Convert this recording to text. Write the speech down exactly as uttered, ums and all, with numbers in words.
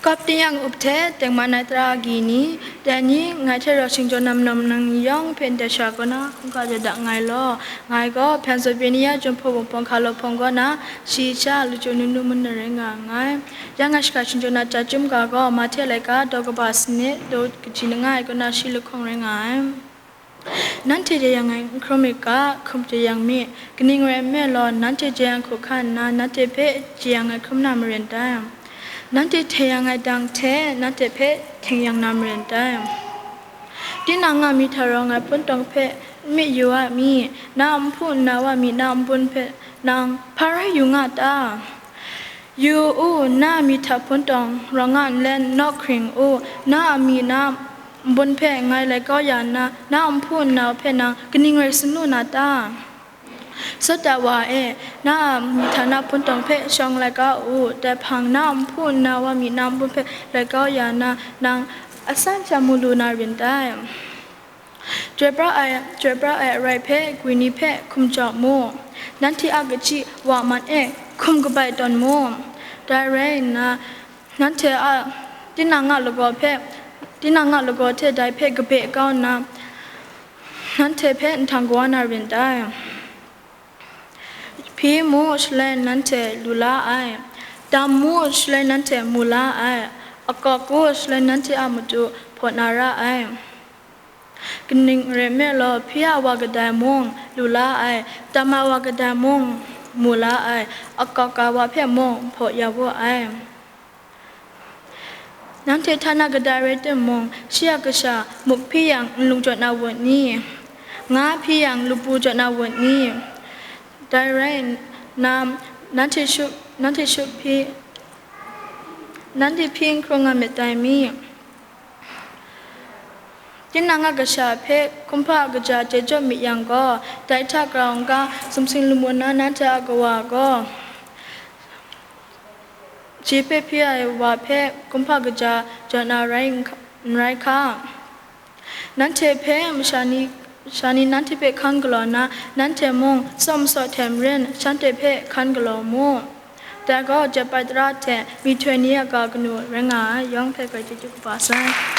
Kap tingnyang up hte tengman ai tara agyi ni, dai ni ngai hte rau shingjaw na majaw manang ni yawng hpe ndai shara kaw na hkungga ja da nngai law, ngai gaw Pennsylvania Jinghpaw Wunpawng hkalaw hpawng kaw na, shi sha Luchyu Nunu mung na rai nga nngai. Ya ngai shaka shingjaw na chyum ga gaw Mahte laika daw kaba sanit daw kaji langai kaw na shi lahkawng rai nga ai. Nanhte jai yang ai n hkrum myit ga, hkum jai yang mi, kaning rai nme law, nanhte jai yang hku hkan nna, nanhte hpe jai yang ai hkrum na marin dai. Nanhte hte yang ai dang hte, nanhte hpe hte yang na marin dai. Tinang a myi hta rawng ai hpun tawng hpe n myit yu a mi? Na a nhpu nna wa myi na a nbun hpe nang hpa rai yu nga ta? Yu u, na a myi hta hpun tawng rawng nga nlen naw hkring u, na a myi na a nbun hpe ngai lai kau ya nna, na a nhpu nna hpe nang kaning rai sanu na ta? Sawt da wa e, na a myi hta na hpun tawng hpe shawng lai kau u, dai hpang na a nhpu nna wa myi na a nbun hpe lai kau ya nna, nang asan sha mu lu na rin dai. Chyoi pra ai, chyoi pra ai arai hpe gwi ni hpe hkum jaw mu. Nanhte a kachyi wa man e hkum kabai tawn mu. Dai rai nna, nanhte a tinang a lagaw hpe, tinang a lagaw hte dai hpe kabe kau nna, nanhte hpe nhtang kawa na rin dai. Hpyi mu, shaloi nanhte lu la ai. Dam mu, shaloi nanhte mu la ai. Akawk u, shaloi nanhte a matu hpaw na ra ai. Kaning rai nme law, hpyi a wa kadai mung lu la ai, dam a wa kadai mung mu la ai, akawk a wa hpe mung hpaw ya wu ai. Nanhte htana kadai rai timung, shi a kasha muk hpyi yang, nlung jaw na wut ni? Nga hpyi yang, lupwu jaw na wut ni? Dai rai nna, nanhte shu, nanhte shu hpyi, nanhte hpyi n hkrung nga myit dai mi? Tinang a kasha hpe hkumhpa a kaja chye jaw myit yang gaw, dai hta grau n ga, sumsing lamu na nanhte a kawa gaw, shi hpe hpyi ai wa hpe hkumhpa kaja jaw na rai n hk-, n rai hka. Nanhte hpe masha ni, masha ni nanhte hpe hkan galaw nna, nanhte mung saw masaw hte marin shanhte hpe hkan galaw mu. Dai gaw jep ai tara hte myihtoi ni a ga kanu rai nga ai, yawng hpe grai chyeju kaba sai.